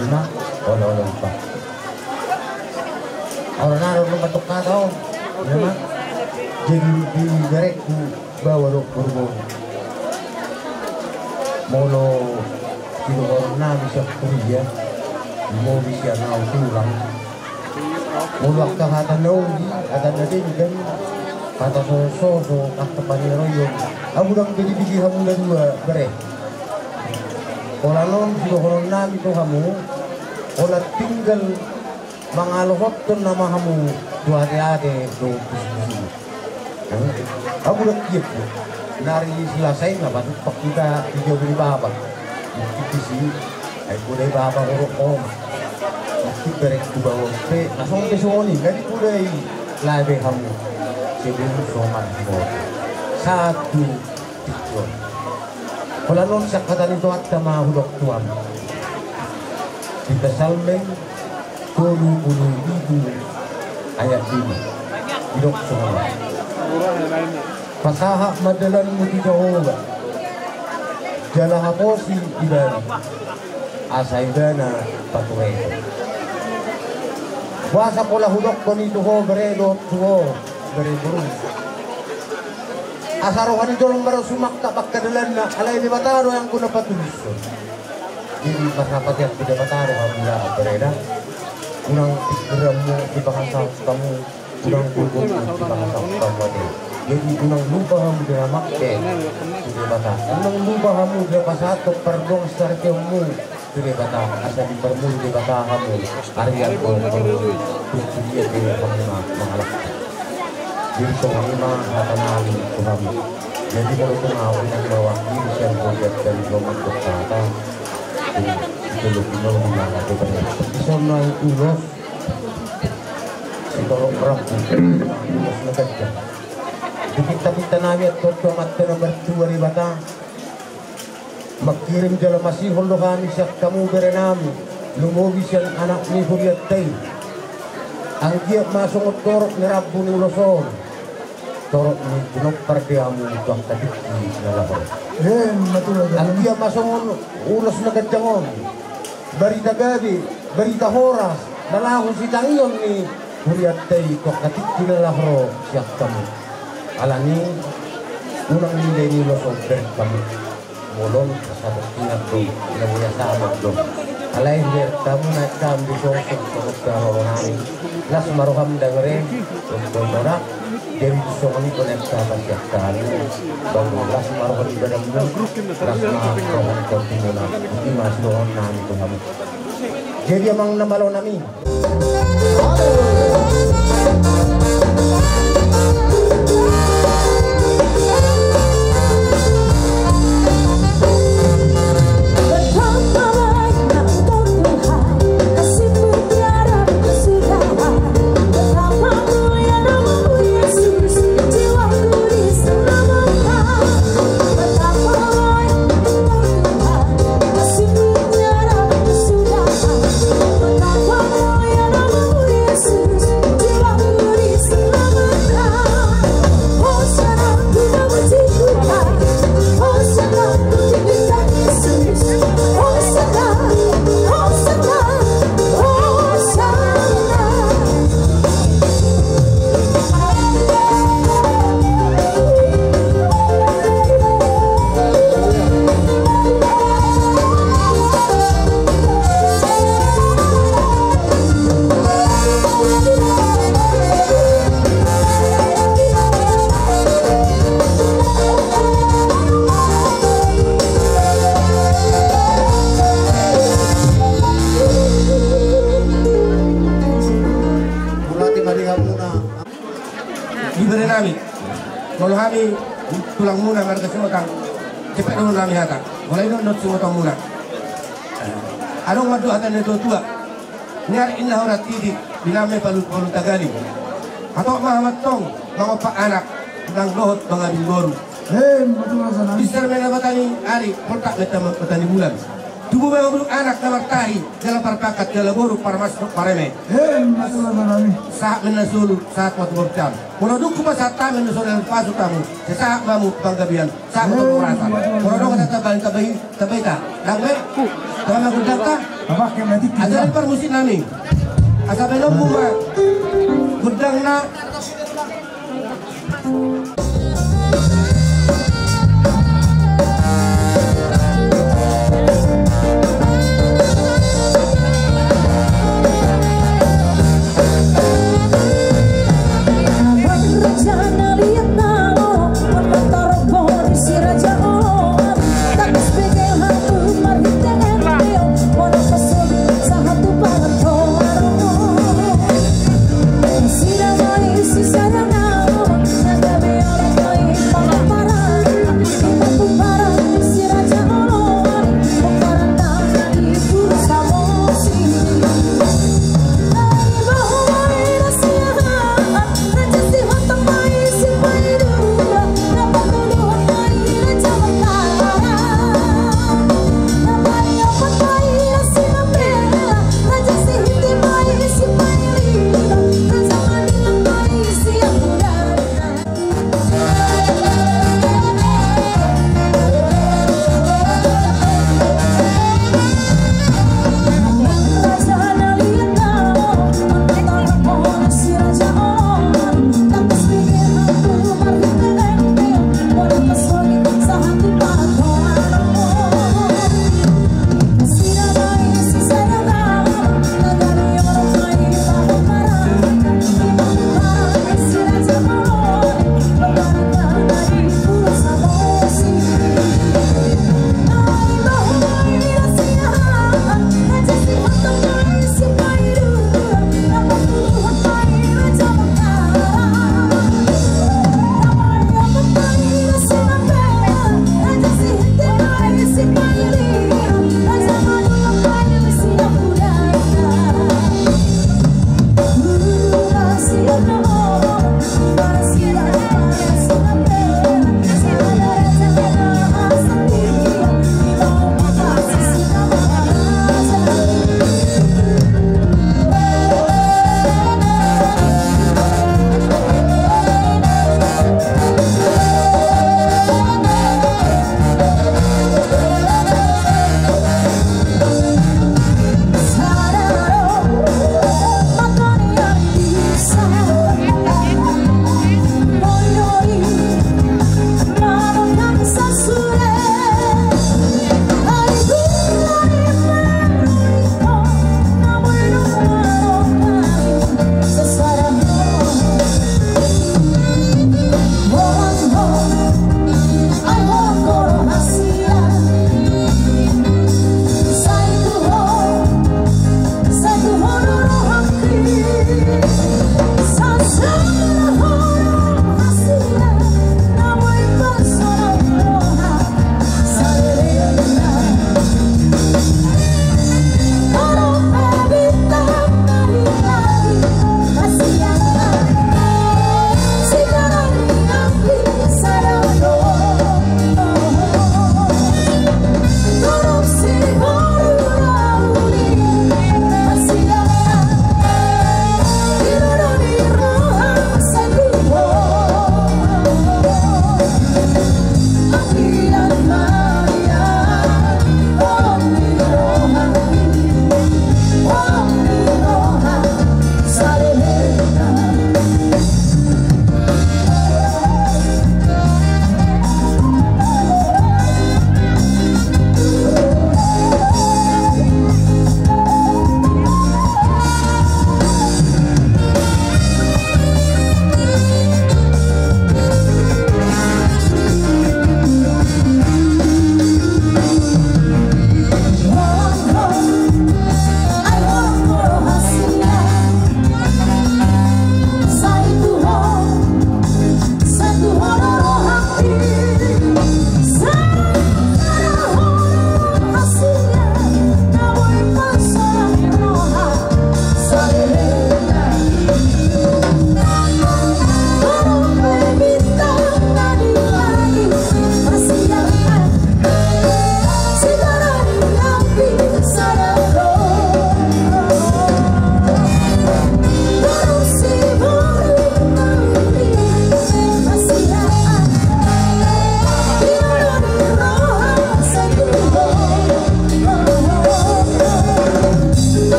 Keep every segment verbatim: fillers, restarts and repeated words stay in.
Ima, olo, olo, Pak. Ora naro rumah tukar tau. Ima. Jadi di berek ku bawa do kurbo. Molo sidohonon nami sian kuria, molo sian au tulang. Molo angka hata na uli, hata na denggan, hata sososo, angka paniroion. Amu ndang bidi-bidi hamu na dua bere. Pola non sidohonon nami tu hamu, pola tinggal mangalohothon nama hamu tu ate-ate do pusi-pusi. Amu dak kiep. Nari Selasa i na patuk pakita tiga beri baba. Mungkin di sini. Ai kuda i baba gorok om. Mungkin berek tu bawon pe. Langsung pe songoni. Jadi kuda i labe hamu. Sebelum soman mo. Satu. Tujuan. Pola non sian hata ni Tuhanta ma hudok tu hamu. Di Psalmen tolu pulu pitu ayat lima. Didok songon on. Pasahat ma dalanmu tu Jahowa. Jala haposi Ibana. Asa Ibana paturehon. Boasa pola hudokkon i tu ho bere dohot tu ho bere boru. Asa roha ni jolma do sumangkap angka dalanna, alai Debata do anggo na patulushon. Jadi pasahat ma tu Debata do hamu da bere da. Unang pingkiranmu dipangasahon hamu. Unang gogo di pangasahon hamu ate. Jadi unang lupa hamu di ramak pe tu Debata. Unang lupa hamu di pasahathon pardongansaripeonmu tu Debata. Asa diparmuli Debata hamu. Ari anggo parmuli. Tung tu dia pe hamu na mangalap. Jadi songon i ma hata nami tu hamu. Jadi molo tung au inang mawakili sian Bogiat dan Jomat Kota. Tung itu lebih mau di mana tu banyak. Bisa naik ulos. Sitorop rambu, ulos na ganjang. Dipinta-pinta nami antong tu Amanta na martua Debata. Mangkirim jala masihol do hami sian hamu bere nami, lumobi sian anak ni hurianta i. Anggiat ma songon torop ni rambu ni ulos on. Torop ni pinompar di hamu tu angka tingki na laho ro. Anggiat ma songon ulos na ganjang on. Barita gabe, barita horas, na laho sitangion ni hurianta i tu angka tingki na laho ro sian hamu. Alani unang nilai ni ulos on bereng hamu. Molo on asa bertingan do, na mulia sahabat do. Alai bereng hamu na hamu di sosok songon pe haroronami. Las ma roham da bere, songon i do. Jadi songon i do na hata sian hami. Bang las ma roha ni badanmu, las ma roha ni tondi muna. Ima sidohonon nami tu hamu. Jadi amang na malo nami. Mauliate ma di hamuna. Di bere nami. Molo hami tulangmuna marga Sihotang. Cepet do nami hata. Molo i do dohot singotomuna. Adong ma do hata ni natua-tua. Niar inna horat titi, biname palu palu tagali. Hatop ma hamantong, mangompak anak, nang dohot mangabing boru. Hei, betul rasana. Binsar mena batani ari, poltak meta batani bulan. Tubu ma anak na martahi, jala parpangkat, jala boru parmas pareme. Emma tulang nami. Sahat ma na solu, sahat ma tu bortian. Molo dung hupasahat hami na solu, pasu tamu, sahat ma hamu panggabean, sahat ma tu perasan. Molo dung asa tabai, tabai, tabai ta. Dang be? Tama ma gondang ta? Ajaran parmusik nami. Asa baenonmu ma gondangna.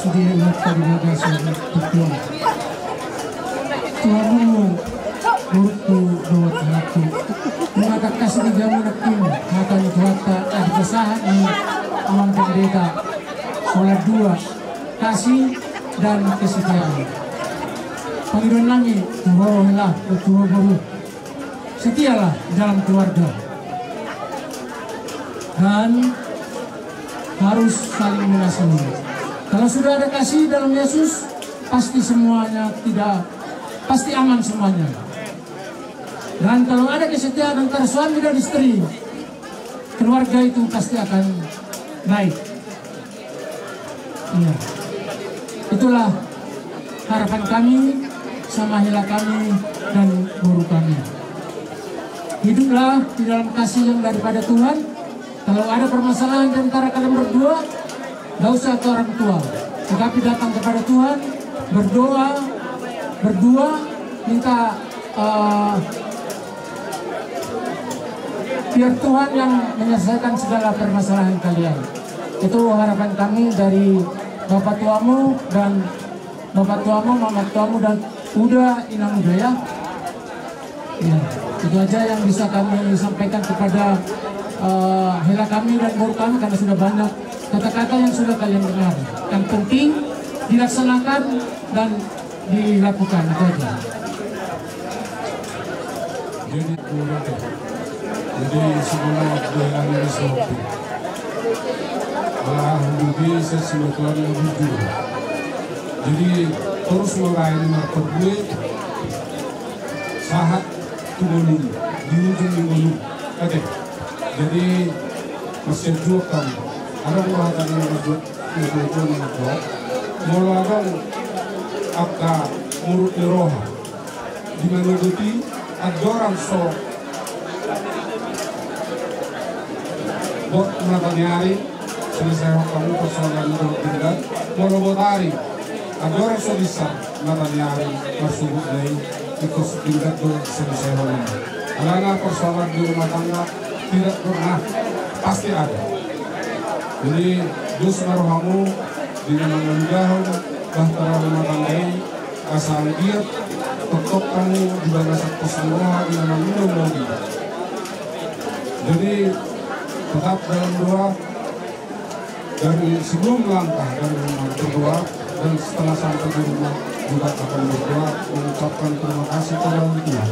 Di umat paribagas on, tutu. Tuamu, boruku dohot anakku. Nunga tangkas di jamu nangkin hata ni Tuhanta, adi pasahat ni Amang Pendeta. Pola dua, kasih dan kesetiaan. Pangidoan nami tu ho hela, tu ho boru. Setialah dalam keluarga. Dan harus saling mengasihi. Kalau sudah ada kasih dalam Yesus, pasti semuanya tidak, pasti aman semuanya. Dan kalau ada kesetiaan antara suami dan istri, keluarga itu pasti akan baik. Iya. Itulah harapan kami sama hela kami dan boru kami. Hiduplah di dalam kasih yang daripada Tuhan. Kalau ada permasalahan di antara kalian berdua, nggak usah ke orang tua, tetapi datang kepada Tuhan, berdoa berdua, minta, eh, biar Tuhan yang menyelesaikan segala permasalahan kalian. Itu harapan kami dari bapak tuamu dan bapak tuamu, mama tuamu, dan uda, inang uda, ya. Ya, itu aja yang bisa kami sampaikan kepada, eh, hela kami dan boru kami, karena sudah banyak kata-kata yang sudah kalian dengar. Yang penting dilaksanakan dan dilakukan, itu aja. Jadi, jadi, sebenarnya dengan ini seperti, ala hududi sesuatu yang jujur. Jadi, terus melayani marparbue, sahat tu ngolu, di ujung ni ngolu. Oke. Jadi, masih jual kan. Ada yang bahasa dengan jual, jual, jual, jual. Molo adong angka muruk ni roha. Di mana doti, andorang so bot mata ni ari, selesai hamu persoalan dohot denggan, molo bot ari, andorang so bisa mata ni ari, marsuhut na i, ingkon so denggan do selesai hamu. Alana persoalan di rumah tangga tidak pernah pasti ada. Jadi, dos ma rohamu, di mana mangalugahon bahtera rumah tangga i, asa anggiat tongtong hamu di bagasan pos ni roha, di mana mangalugahon. Jadi, tetap dalam doa, dari sebelum melangkah dari rumah berdoa, dan setelah sampai di rumah juga akan berdoa, mengucapkan terima kasih kepada Tuhan.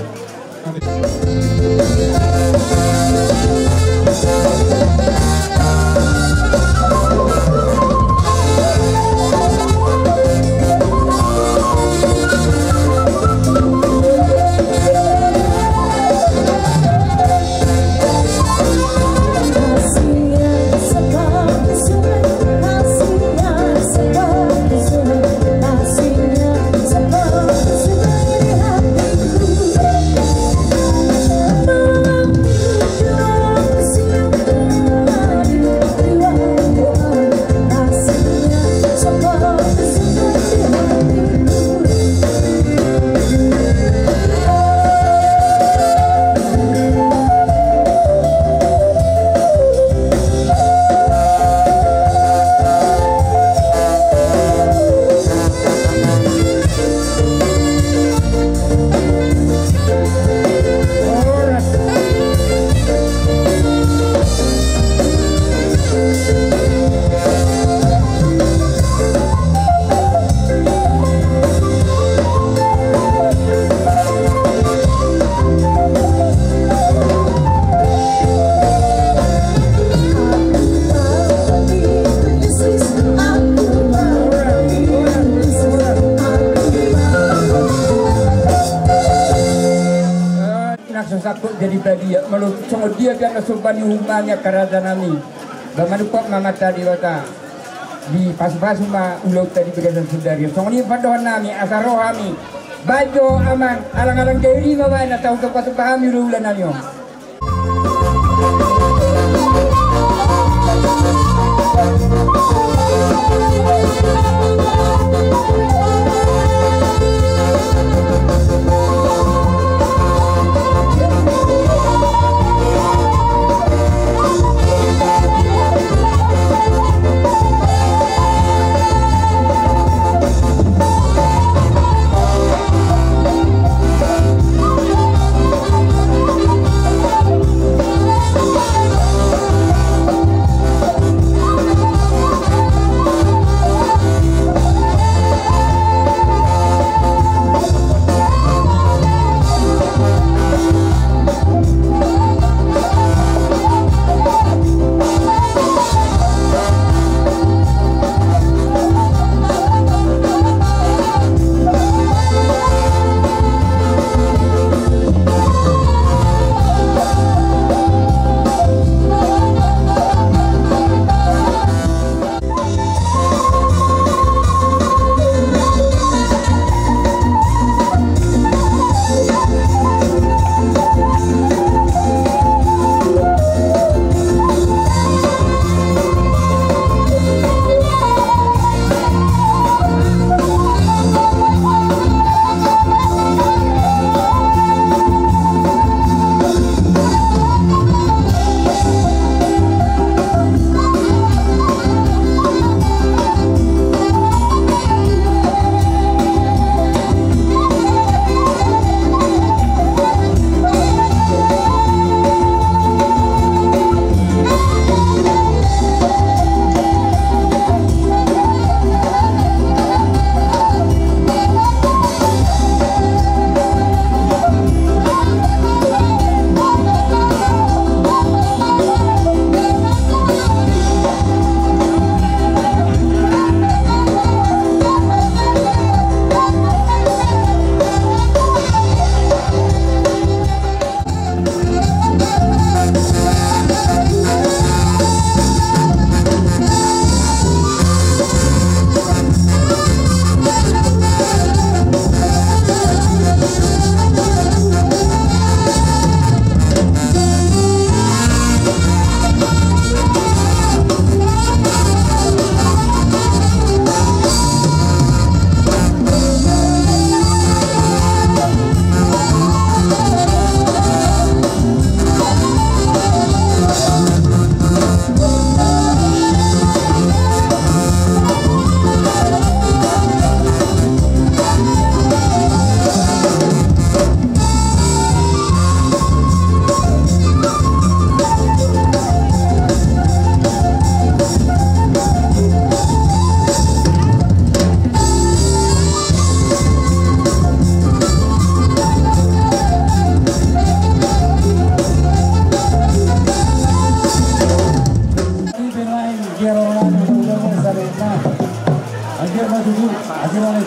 Nang so sangkot jadi badia, molo songon dia pe na somba ni uhum nami angka raja nami. Ba manumpak ma amanta Debata, dipasupasu ma ulaonta di bagasan sadari on. Songon i pandohan nami, asa ro hami. Baen jo amang, alang-alang gabe ri ma baen na tahu somba-somba hami ulaula nami on.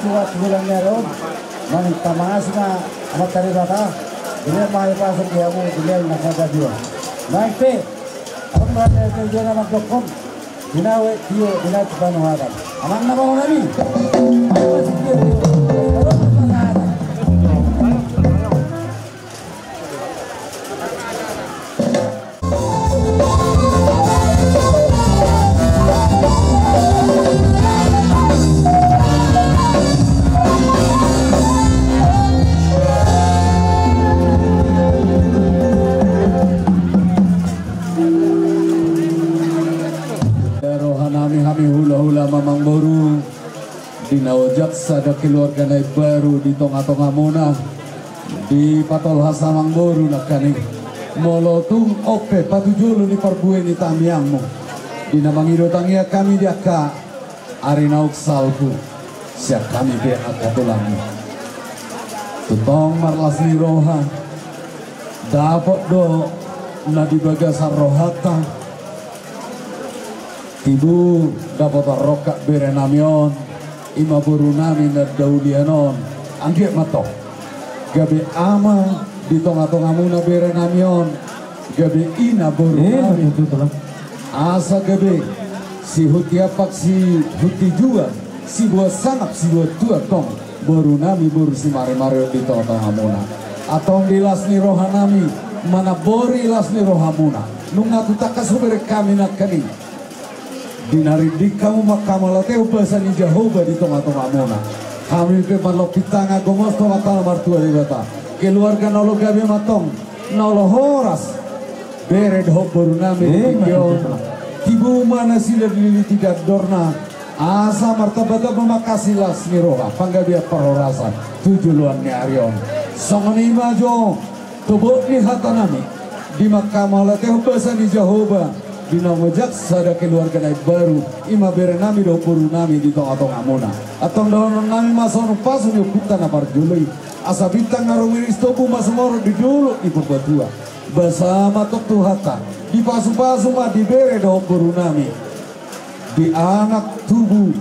Buat bulan ni ari on, manang tamasi ma Amanta Debata, dilehon ma hahipason di hamu, dilehon na sada dua. Naeng pe, on ma na tujuan anak dokon, binawe tio, binawe tu panuhatan. Amang na mangonami. Ayo, masih tio, tio. Rohanami hami hulahula amangboru. Di na ojak sada keluarga na imbaru di tongatongamuna, dipatolhas amangboru nangkaning. Molo tung on pe patujolo ni parbue ni tangiangmu, di na mangido tangiang hami di angka ari naung salpu, sian hami pe angka tulangmu. Tutong marlas ni roha, dapot do na di bagasan rohanta. Tibu dapotan rongkap berenami on, i ma borunami na daulian on, anggiat ma tong gabe ama di tongatongamuna berenami on, gabe ina borunami. Asa gabe sihunti ampak sihunti jual, siboan sangap siboan tuan tong borunami boru Simarimari on di tongatongamuna. Antong di las ni rohanami manambori las ni rohamuna. Nunga tutangkas hubereng hami nangkaning. Di na rinding hamu manghamauliatehon basa ni Jahowa di tongatongamuna. Hami pe marlompit tangan gomos tu Amanta na martua Debata. Keluarga na olo gabe ma tong, na olo horas. Bere dohot borunami di tingki on. Tibu ma na sililiti dandorna. Asa martambatamba ma angka silas ni roha, panggabean parhorasan tu joloan ni ari on. Songon i ma jo. Tobok ni hatanami, di manghamauliatehon basa ni Jahowa, di na ojak sada keluarga na imbaru, i ma berenami dohot borunami di tongatongamuna. Antong dohononnami ma songon pasu ni ompunta na parjolo i. Asa bintang na rumiris tobu ma sumorop di dolok ni Purbatua. Basa ma tong Tuhanta, dipasupasu ma di bere dohot borunami. Di anak tubu,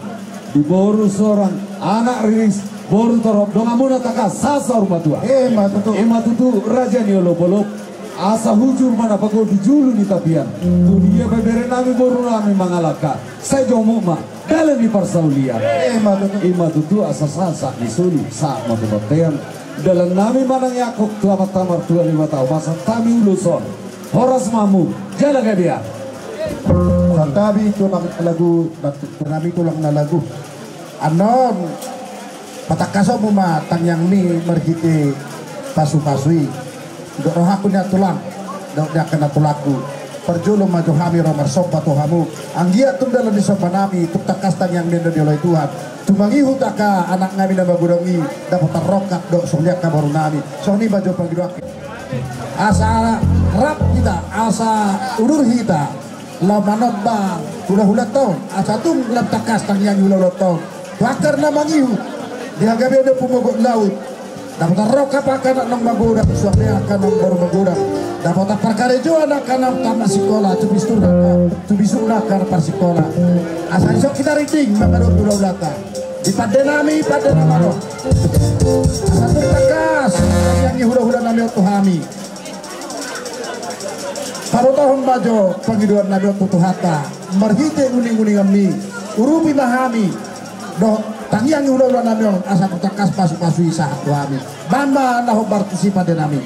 di boru sorang, anak riris, boru torop, donganmuna tangkas saur matua. Ima tutu. Ima tutu, raja ni olopolop. Asa hujur ma na pagou di julu ni tapian. Tu dia pe berenami borunami mangalangka, sai jomuk ma dalan ni parsaulian. Ima tutu. Ima tutu, asa sahat ni solu, sahat ma tu bontean. Dalannami manang i angkup tu Amanta Martua Debata, hupasahat hami ulos on. Horas ma hamu, jala gabe. Santabi tulang na lagu, nami tulang na lagu. Annon patangkashonmu ma tangiangmi marhite pasupasu i. Dok rohangku nian tulang, dok ni angka na tulangku. Parjolo ma jo hami ro marsomba tu hamu. Anggiat tung dalan ni sombanami, tung tangkas tangiangmi na dioloi Tuhan. Tung mangihut angka anaknami na magodang i, dapotan rongkap dok songon i angka borunami. Songon i ma jo pangidoanki. Asa rap hita, asa udur hita, laho manomba hulahulanta on, asa tung lam tangkas tangiangi hulahulanta on. Tu angka na mangihut, di hagabeon ni ompu mogot laut. Dapotan rongkap angka na naung magodang, suang ni angka na baru magodang. Dapotan parkarejoan angka na tamat sikola, tu bisukna angka, tu bisukna angka na parsikola. Asa dison hita rinding mangadop hulahulanta. Di pandenami, pandenami ro. Asa tung tangkas tangiangi hulahulanami on tu hami. Pabotohon ma jo pangidoannami on tu Tuhanta. Marhite uninguninganmi, urupi ma hami. Dohot tangiangi hulahulanami on, asa tung tangkas pasupasu i sahat tu hami. Bahen ma na hombar tusi pandenami.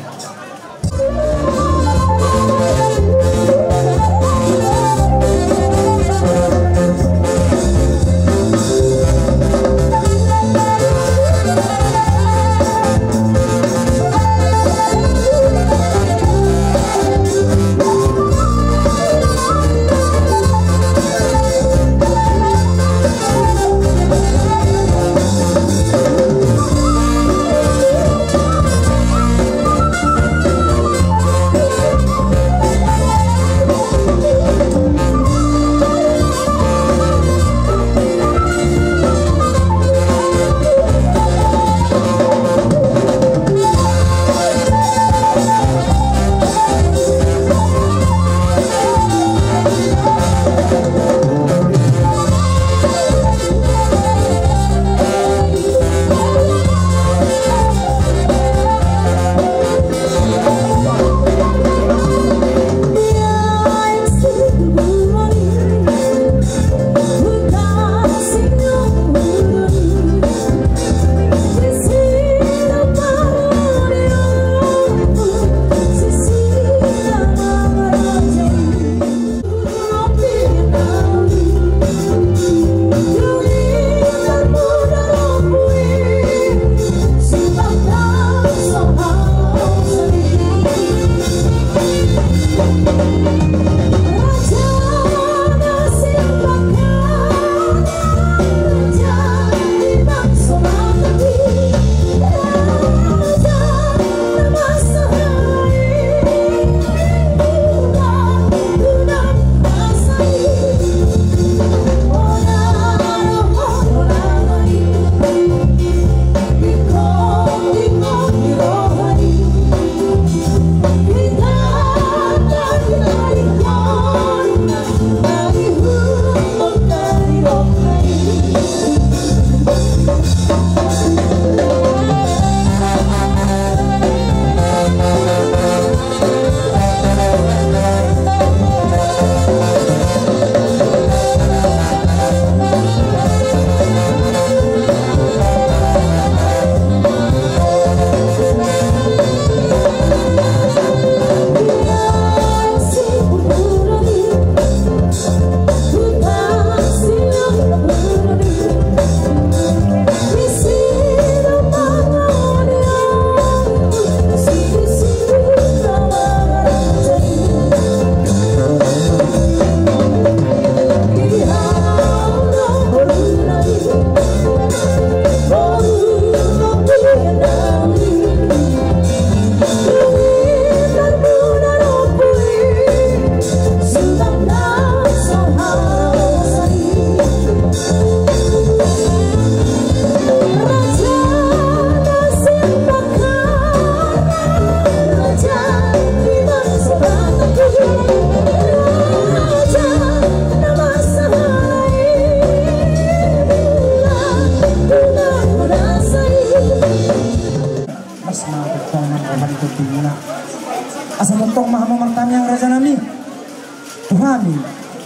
hami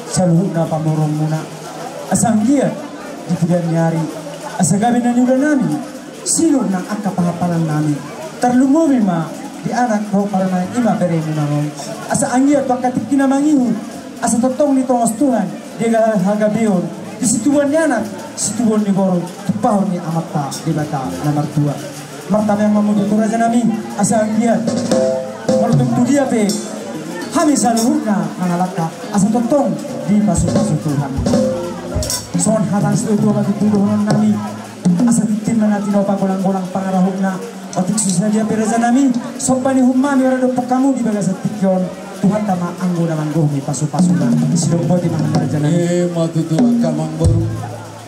saluhutna pamoruonmuna. Asa anggiat di pudian ni ari, asa gabe na niulanami sinur nang angka pahapalan nami, tarlumobi ma di anak dohot parumaen i ma beremuna on. Asa anggiat tu angka tingki na mangihut, asa tongtong ditongos Tuhan di angka hagabeon, di situbuan ni anak, situbuan ni boru, tumpahon ni Amanta Debata na martua. Martamiang ma muse tu rajanami, asa anggiat molo tung tu dia pe hami saluhutna mangalangka, asa tongtong dipasupasu Tuhan. Songon hata ni situatua ma tutu dohononnami, asa tintin ma na tinopa, golanggolang pangarahutna. Otik so sadia pe rajanami, somba ni uhumnami ora dompok hamu di bagasan tingki on, Tuhanta ma anggo na manggohi pasupasuna. Sidok boti ma hami rajanami. Ima tutu angka amangboru.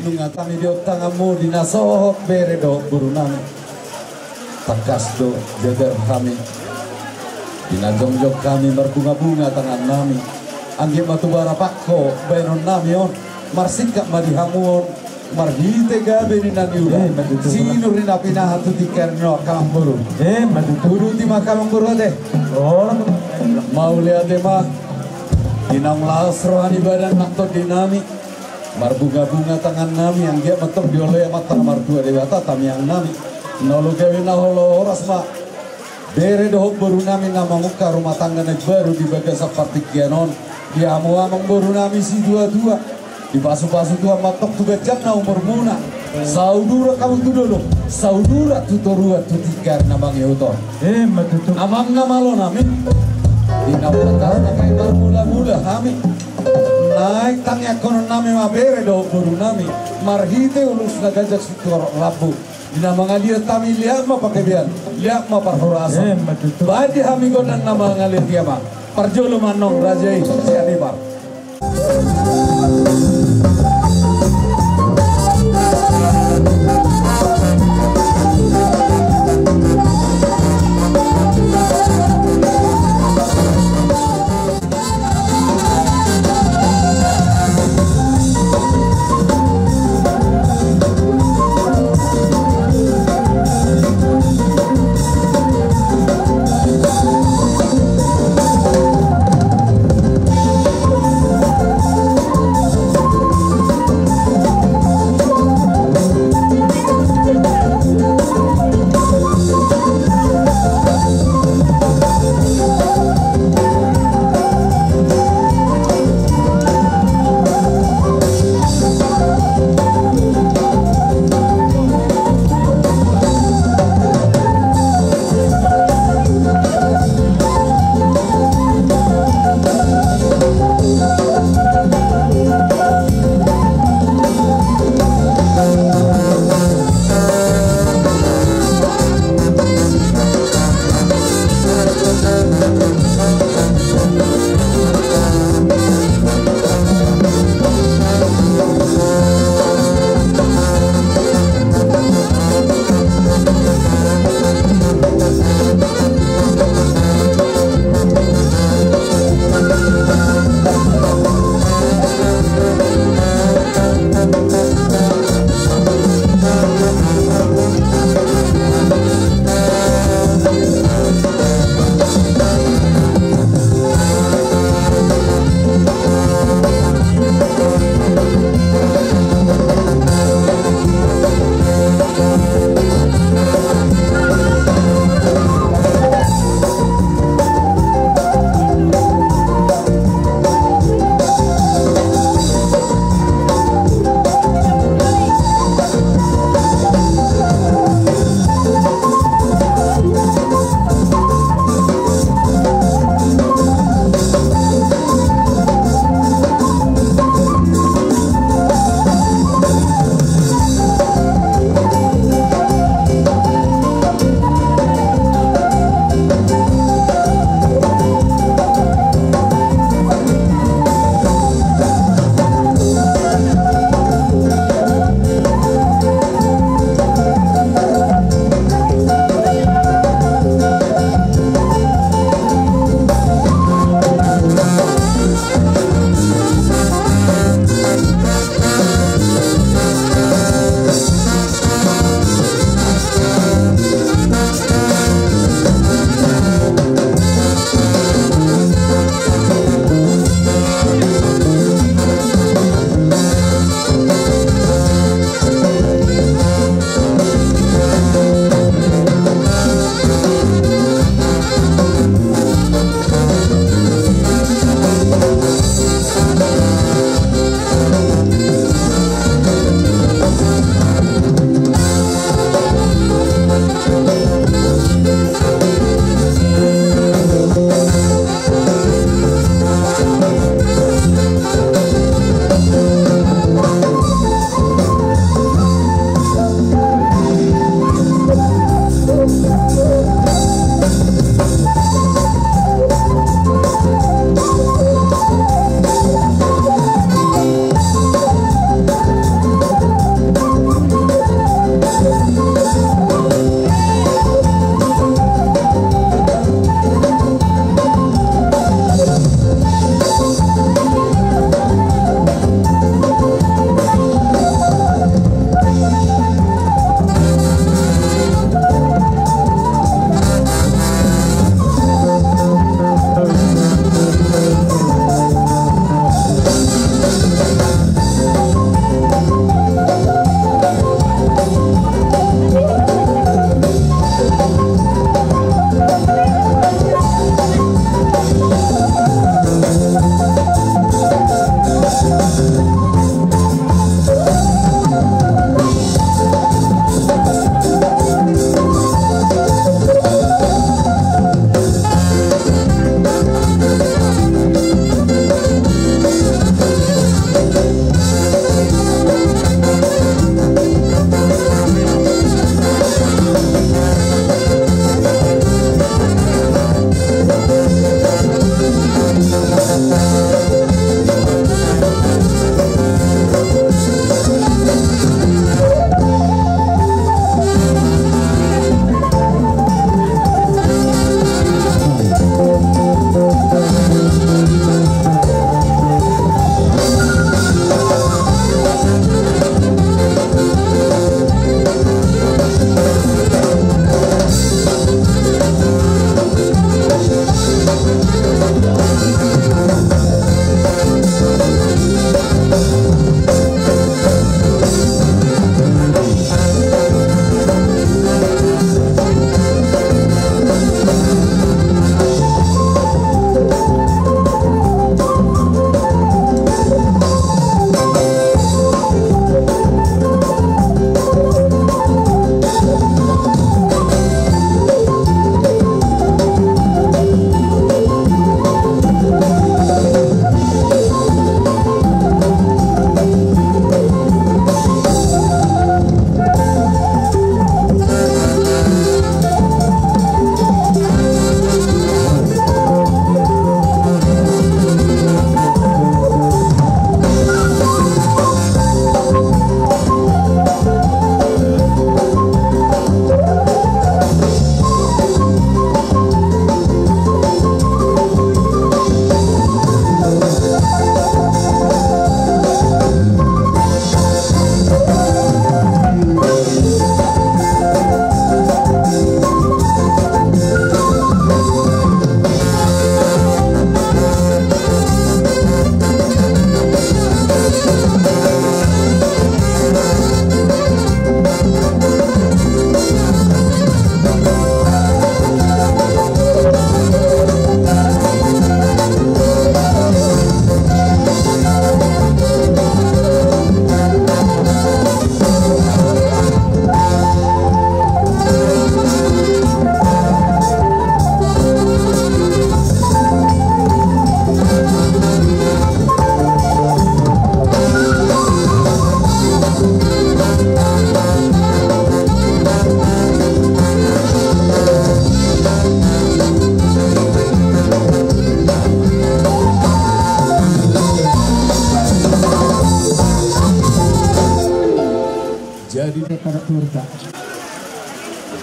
Nunga hami di tanganmu di na sohot bere dohot borunami. Tangkas do jagar hami, di na jongjong hami marbungabunga tangannami. Anggiat ma tu bara pangko baenonnami on, marsingkat ma di hamu on, marhite gabe ni na niula, eh, ma tutu, sinur ni na pinahan tu tingki ari on, angka amangboru. Eh, ma tutu. Uduti ma angka amangboru ate. Oh. Mauliate ma. Di naung laos roha ni badan nang tondinami, marbungabunga tangannami, anggiat ma tong dioloi Amanta na martua Debata tamiangnami. Na olo gabe na olo horas ma bere dohot borunami na mamungka rumah tangga na imbaru di bagasan partingkian on. Di hamu amangborunami situatua, dipasupasu Tuhan ma tong tu ganjangna umurmuna. Sauduran hamu tu dolok, sauduran tu toruan tu tingki ari na mangihut on. Eh, ma tutu. Amang na malonami, di na patar na pe marmulamula hami, naeng tangiangkononnami ma bere dohot borunami marhite ulos na ganjang sitorop lambung. Di na mangaliat hami, liat ma panggabean, liat ma parhorasan. Eh, ma tutu. Baen di hami gondang na mangaliat i, Amang. Parjolo ma annon raja i sian Ibar.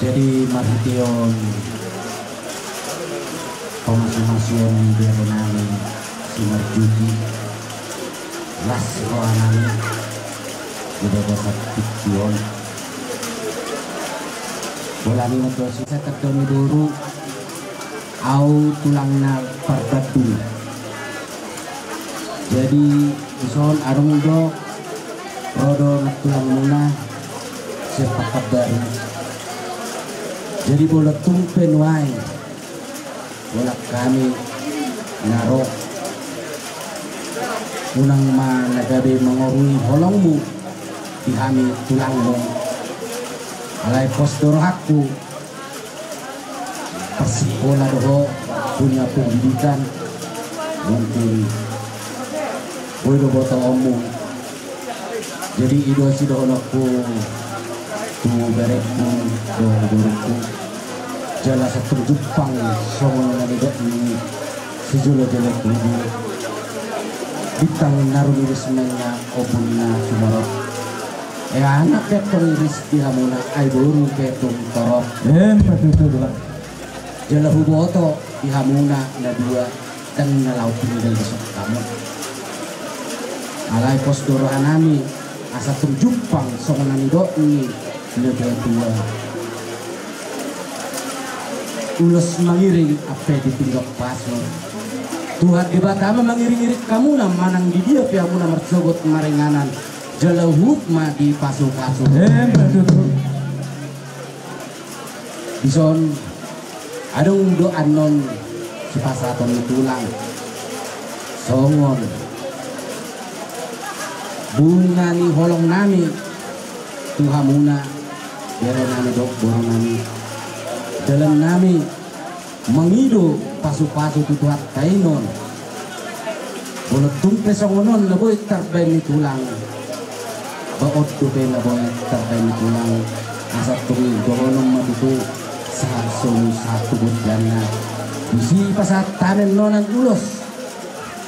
Jadi marhiteon pamasumasuon ni bere nami si Marjuki, las roha nami di bagasan tingki on. Bola ni motor si sekat domi boru. Au tulangna Parbandung. Jadi dison adong do ro do nantulangmuna sian Pekanbaru. Jadi molo tung pe nuaeng holan hami na ro, unang ma na gabe mangorui holongmu di hami tulangmu. Alai pos do rohangku, parsikola do ho, punya pendidikan, mungkin boi do botoonmu. Jadi i do sidohononku tu berengku dohot borungku. Jala sahat tu jumpang songon na nidok ni sijolo-jolo tubu. Bintang na rumiris ma i na ombun na sumorop. Anak pe tong riris di hamuna, ai boru pe tong torop. Emma tutu, Tulang. Jala huboto di hamuna na dua, ndang na laho pinda di sokkamu. Alai pos do roha nami asa tung jumpang songon na nidok ni natua-tua. Ulos mangiring ampe di pinggan pasu. Tuhan Debata ma mangiring-iring hamuna manang di dia pe hamuna marsogot maringanan. Jala huhut ma di pasu-pasu. Emma tutu. Dison adong do annon sipasahaton ni tulang songon bunga ni holong nami tu hamuna, bere nami dohot boru nami. Dalan nami mangido pasu-pasu tu Tuhanta i non. Molo tung pe songon on na boi tarbaen ni tulang, ba on dope na boi tarbaen ni tulang. Asa tung dohonon ma tutu sahat solu sahat tu bonteanna. Disi pasahat hami annon ulos.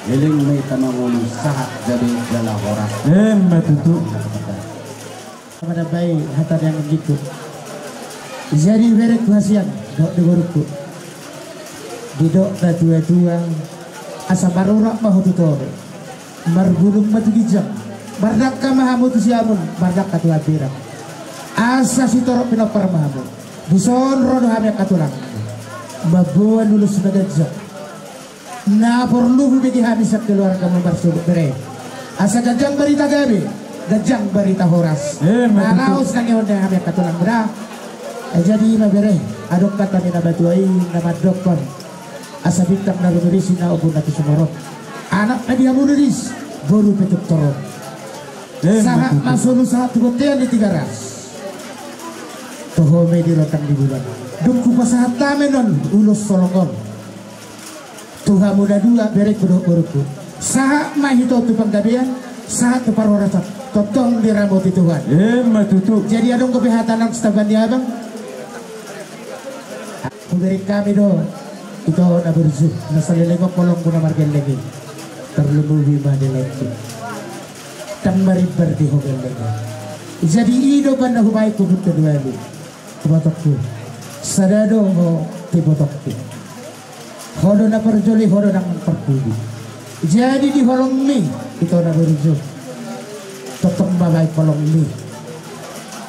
Leleng ma hita mangolu, sahat gabe jala horas. Emma tutu. Madambai hata ni anggi tu. Jadi berengku hasian dohot di borungku. Didok natua-tua, asa marurat ma ho tu toru, marbulung ma tu ginjang, mardangka ma hamu tu siamun, mardangka tu hambirang. Asa sitorop pinompar ma hamu. Dison ro do hami angka tulang mamboan ulos na ganjang. Na porlu hubege hami sian keluargamu marsogot bere. Asa ganjang barita gabe, ganjang barita horas. Eh, ma tutu. Na laos nangihon ni hami angka tulang muda. Eh, jadi ima bere, adong hata ni natua-tua i na mandokkon, asa bintang na rumiris i na ombun na tu sumorop. Anak na di hamu riris, boru pe tong torop. Eh, ma tutu. Sahat ma solu sahat tu bontean ni Tigaras. Toho ma i di rondang ni bulan. Dung hupasahat hami annon ulos holong on tu hamu na dua, berengku dohot borungku. Sahat ma hita tu panggabean, sahat tu parhorasan. Tongtong diramoti Tuhan. Eh, ma tutu. Jadi adong dope hata nang sitaban ni abang. Hubereng hami do ito na burju, na saleleng on holongmu na margelleng i. Tarlumobi ma di laengku. Ndang marimbar di ho gelleng i. Jadi i do umbahen na hubaen huhut tu alualu. Ibotongku, sada do ho tu ibotongku. Ho do na parjolo, ho do nang parpudi. Jadi di holongmi, ito na burju, tongtong ma baen holongmi.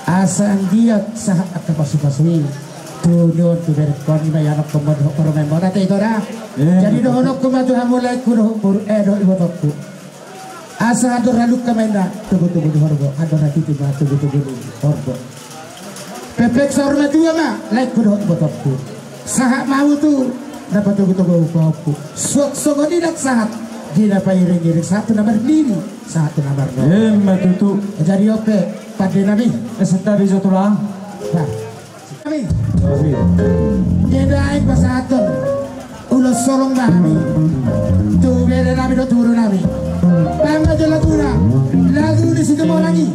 Asa anggiat sahat angka pasupasu i tu on, tu berengkon i ma ianakhon ma dohot parumaenmon, ate ito da. Eh, jadi betul. Dohononku ma tu hamu laengku dohot boru, eh, dohot ibotongku. Asa andor na lungka ma inna togutogu ni horbo, andor na titi ma togutogu ni horbo. Pepek saur matua ma laengku dohot ibotongku. Sahat ma hamu tu na patogutogu pahompu. Suang songon i ndang sahat di na pairingiring, sahat tu na marnini, sahat tu na marnono. Emma tutu. Jadi on pe pande nami. Eh, santabi jo tulang. Bah. Nami. Nami. Ndang pasahathon ulos holong nami tu bere nami dohot tu boru nami. Baen ma jo laguna, lagu ni Situmorang i.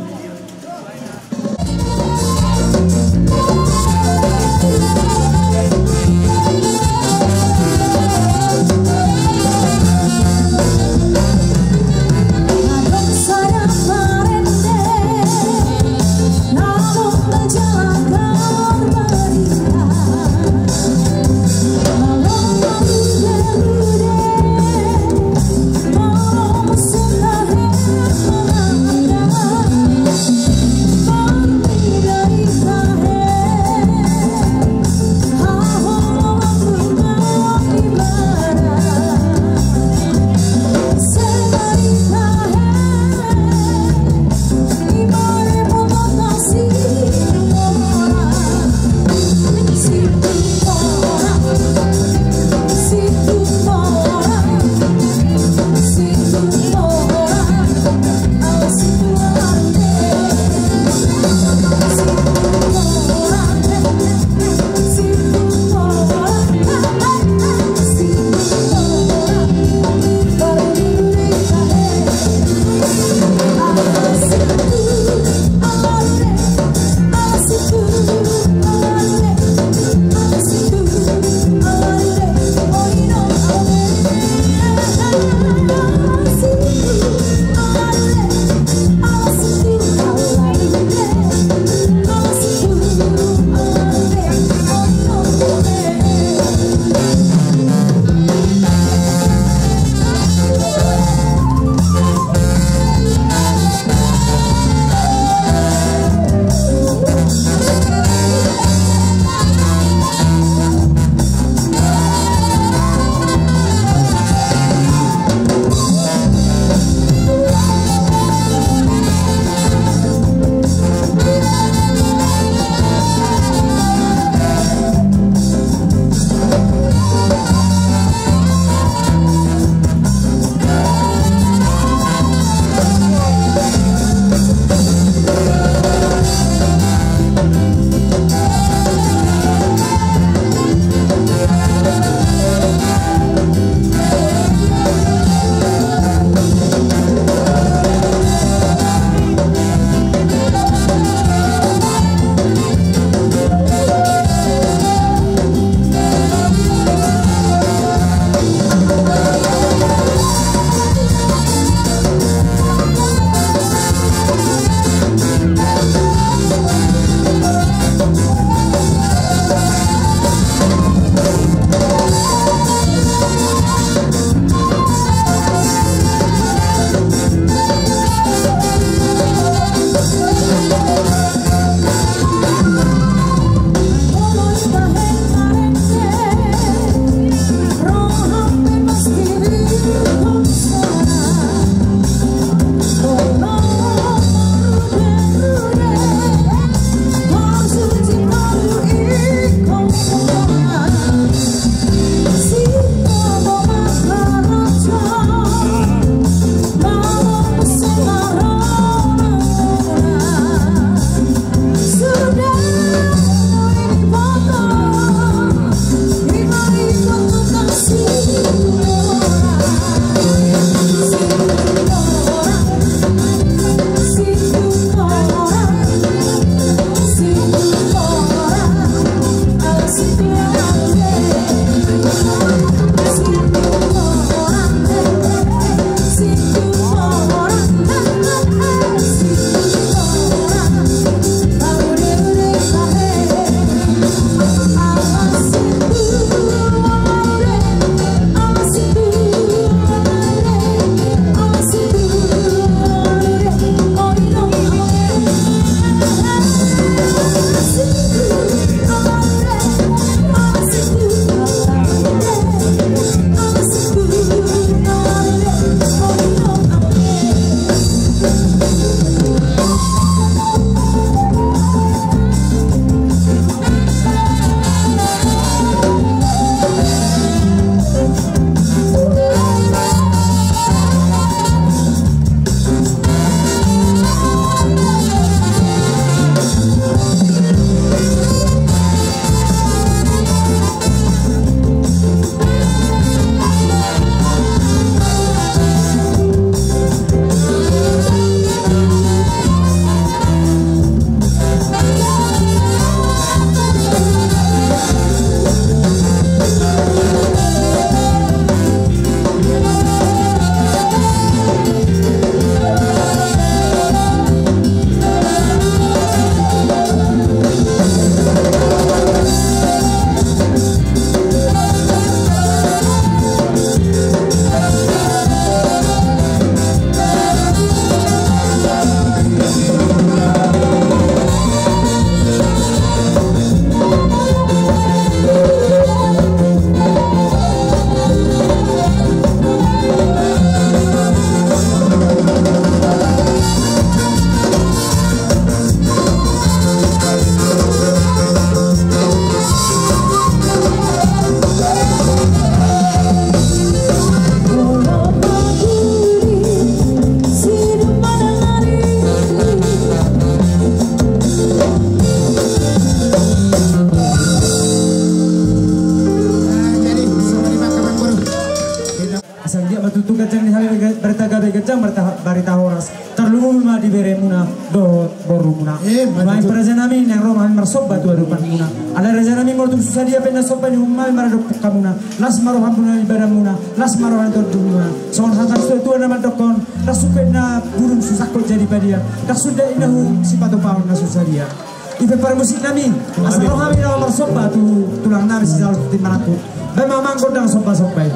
Dang marta-, barita horas, tarlumobi ma di beremuna dohot borumuna. Eh, ma tutu. Raja nami, naeng ro ma hami marsomba tu adopanmuna. Alai raja nami, molo tung so sadia pe na somba ni uhum nami maradophon hamuna, las ma rohamuna di badanmuna, las ma roha ni tondimuna. Songon hata ni situatua na mandokhon, ndang sumpit na bulung so sangkot jadi padia, ndang suda inna uhum sipatupaon na so sadia. I pe parmusik nami, asa ro hami laho marsomba tu tulang nami si Salvin Marangkup. Baen ma amang gondang sombasomba i.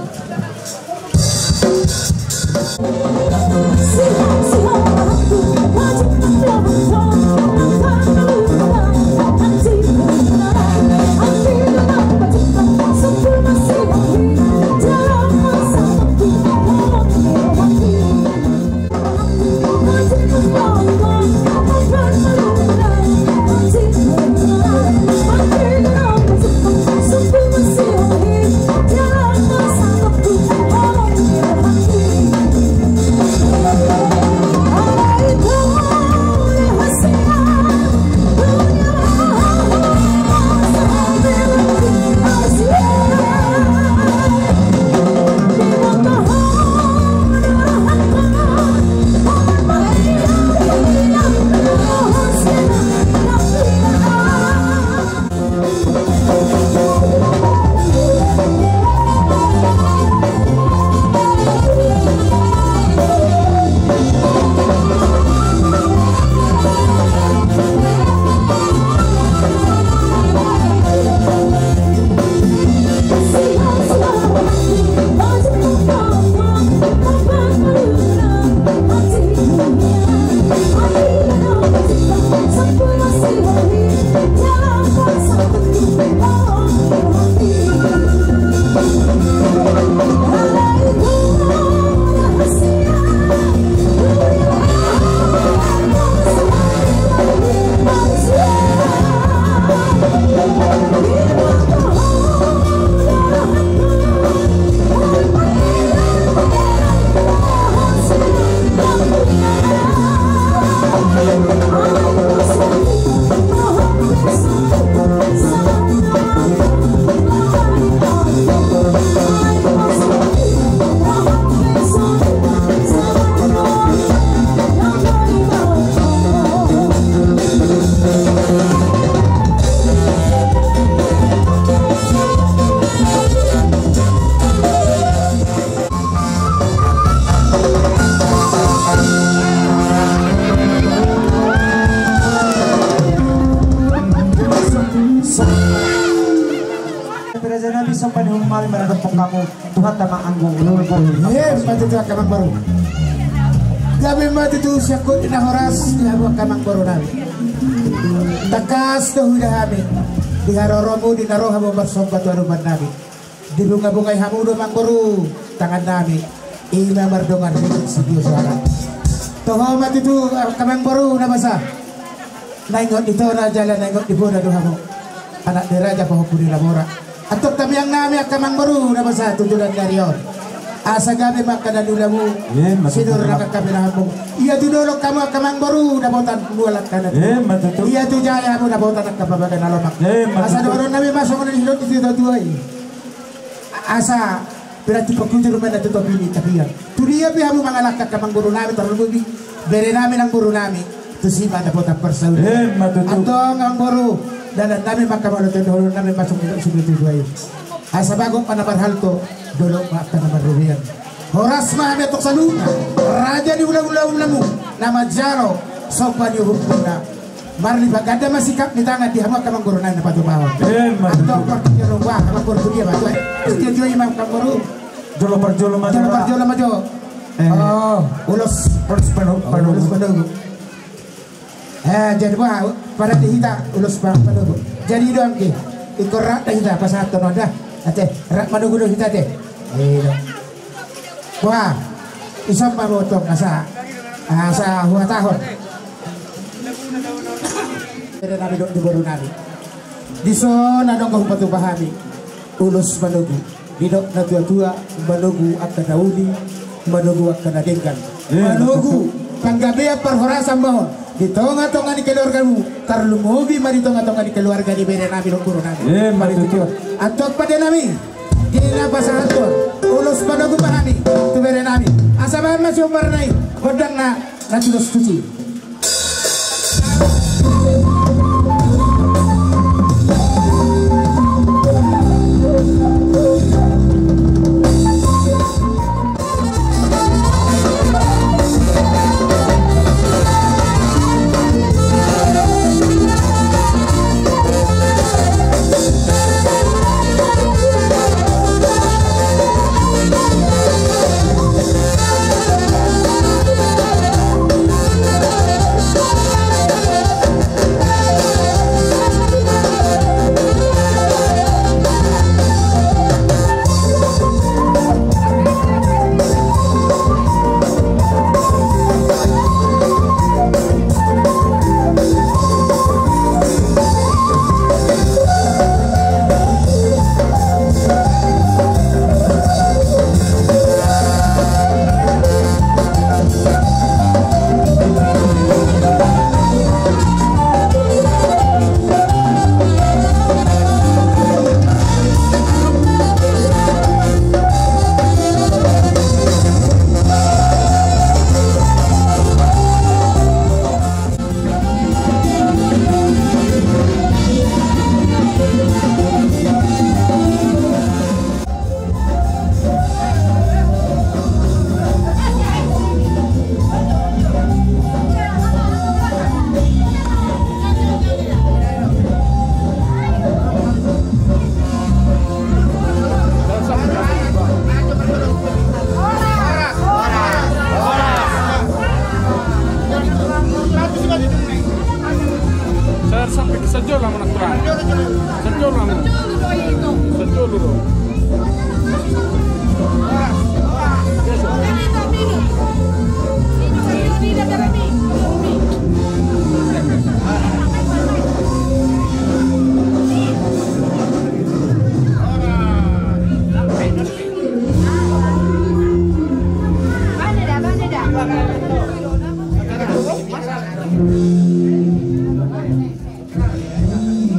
Raja nami, somba ni uhum nami maradophon hamu, Tuhanta ma anggo ululmu. Emma tutu, angka amangboru. Gabe ma tutu sangkut na horas di hamu angka amangboru nami. Tangkas do huida hami di haroromu di na ro hamu marsomba tu adopan nami. Dibungabungai hamu do, amangboru, tangan nami. Ima mardongan ringgit sitio soara. Toho ma tutu, angka amangboru na basa. Na ingot ni tona jala na ingot ni bona do hamu. Anak ni raja pahompu ni labora. Antong tamiang nami, angka amangboru na basa, tutulan ni ari on. Asa gabe ma angka na niulamu. Emma tutu. Sinur na angka pinahanmu. Ia tu dolok hamu, angka amangboru, dapotan dua langkana. Emma tutu. Ia tu jaya hamu, dapotan angka pabaga na lomak. Emma tutu. Asa dohonon nami ma songon na nidok ni situatua i. Asa berarti pangkujur ma na tu topi ni tapian. Tu dia pe hamu mangalangka, angka amangboru nami, tarlumobi bere nami nang boru nami, tusi ma dapotan parsaulian. Emma tutu. Antong amangboru, dalan nami ma angka molo tu dohonon nami ma songon na nidok ni situatua i. Asa bagot ma na marhalto, dolok ma angka na marrobean. Horas ma hami antong saluhutna, raja ni hulahula, hulahulamu na manjalo somba ni uhumna. Marlipat ganda ma sikap ni tangan di hamu angka amangboru nami na pajomahon. Emma tutu. Antong partingkian on, bah, amangboru, tu dia ma tu, eh. Partingkian jo i ma, amangboru. Jolo parjolo ma jo. Jolo parjolo ma jo. Eh. Oh, ulos. Ulos panogu. Oh, ulos panogu. Eh, jadi bah, pada di hita ulos pa-, panogu. Jadi i do anggi. Ingkon rap da hita pasahathon on da. Ate, rap manogu do hita ate. Eh, do. Bah, isomba motong asa, asa huhatahon. Bere nami dohot di boru nami. Dison adong do hupatupa hami ulos manogu. Didok na tuatua, manogu angka na uli, manogu angka na denggan. Eh, manogu panggabean parhorasan ma on di tongatonga ni keluargamu, tarlumobi ma di tongatonga ni keluarga ni bere nami dohot boru nami. Eh, manogu. Antong pande nami. Di na pasahathon ulos panogup hami tu bere nami, asa bahen ma siombarna i gondangna na tudos tusi. Sa-, sampe sajola ma na kurang. Sajola ma. Sajola do.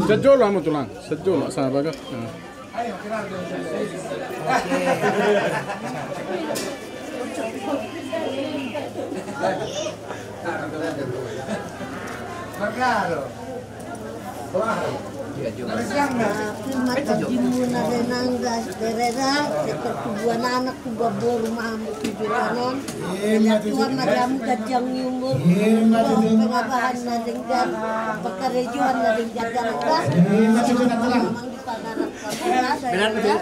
Sajola ma tulang, sajola sabaga. Firman tondimuna lenang da derera, setor tubuan anak, tubuan boru ma hamu tu joloan on. Tuhan ma di hamu ganjang ni umur, pengabahan na denggan, pangkarejoan na denggan, dalan da. Memang di pangarap. Benar betul.